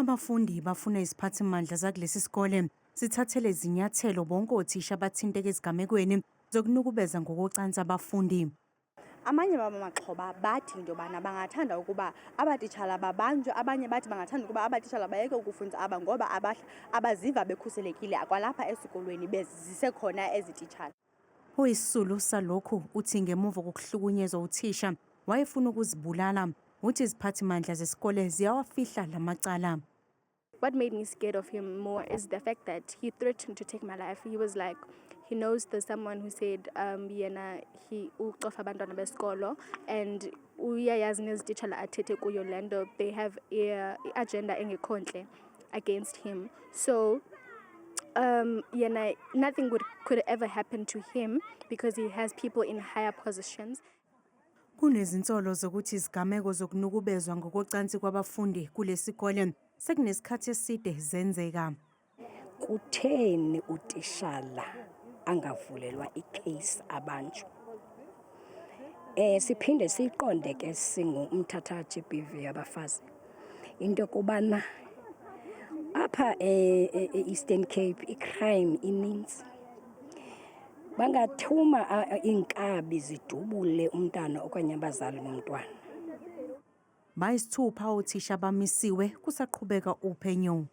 Abafundi bafuna iziphathimandla zakulesi sikole zithathele izinyathelo bonke othisha abathinteka ezigamekweni zokunukubeza ngokocansi abafundi. Amanye bamaxhoba bathi into yobana bangathanda ukuba abatitshala babanjwe, abanye bathi bangathanda ukuba abatitshala bayeke ukufundisa aba ngoba abaziva bekhuselekile kwalapha esikolweni zisekhona ezi titshala. Oyisisulu salokhu uthi ngemuva kokuhlukunyezwa uthisha wayefuna ukuzibulala. Uthi iziphathimandla zesikole ziyawafihla lamacala. What made me scared of him more is the fact that he threatened to take my life. He was like, he knows there's someone who said yena he ucofa abantwana besikolo and uyayazi nezititshala athethe kuyo le nto, they have i-agenda engekho ntle against him. So yena nothing could ever happen to him because he has people in higher positions. Kunezinsolo zokuthi izigameko zokunukubezwa ngokocansi kwabafundi kulesikole sekunesikhathi eside zenzeka. Kutheni utishala angavulelwa icase abanjwe? Siphinde siyiqonde ke singuMthatha GBV abafazi into yokubana apha e-Eastern Cape icrime ininzi. Bangathuma iinkabi zidubule umntana okanye abazali bomntwana. Bayisithupha othisha bamisiwe kusaqhubeka uphenyo.